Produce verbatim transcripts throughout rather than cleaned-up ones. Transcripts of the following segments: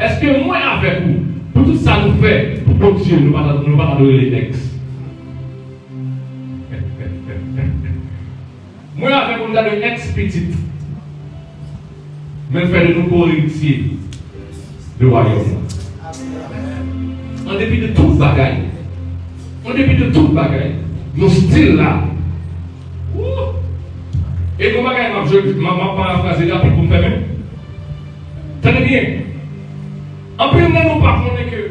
Èske mwen avèk ou, pou tout sa nou fè pou Bondye, nou pa ta, nou pa ta dwe rele ex? Mwen avèk ou, nou ta dwe ex pitit. Men l fè de nou ko-eritye de wayòm nan. An depi de tout bagay, an depi de tout bagay, nou still la. Woo! E gon bagay m ap jwe, m ap, m ap parafraze rapid pou m fèmen. Tande byen. Anpil nan nou pa konnen ke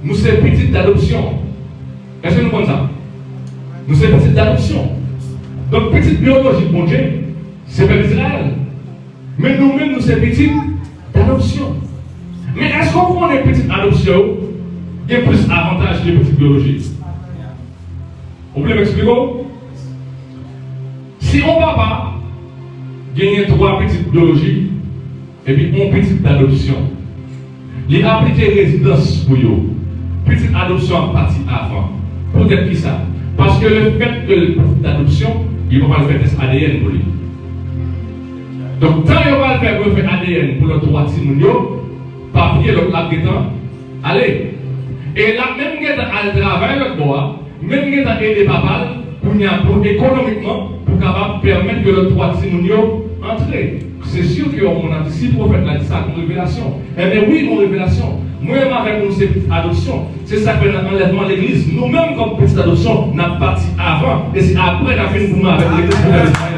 nou se pitit dadopsyon. Èske nou konn sa? Nou se pitit dadopsyon. Donk, pitit byolojik Bondye, se pèp Izrayèl. Men nou menm, nou se pitit dadopsyon. Men èske w konnen pitit adopsyon yo gen plis avantaj ke pitit byolojik? Ou vle m eksplike w? Si yon papa genyen twa pitit byolojik, epi yon pitit dadopsyon, li aplike rezidans pou yo, pitit adopsyon ap pati avan. Poutèt ki sa? Paske lefètke l pitit dadopsyon, yo pa pral fè tès A D N pou li. Donk, tan yo pral fè pou yo fè A D N pou lòt twa timoun yo, papye lòt la ap gentan ale. E l ap menm gentan al travay lòt bò a, menm gentan ede papa l, kounye a pou ekonomikman, pou kapab pèmèt ke lòt twa timoun yo antre. Se si ke yon moun ap di, si pwofèt la di sa, gon revelasyon. Enben wi, gon revelasyon. Mwen menm avèk ou, nou se pitit adopsyon. Se sa k fè nan anlèvman legliz, nou menm kòm pitit adopsyon, n ap pati avan. E se apre n ap vin pou nou avèk legliz pou fè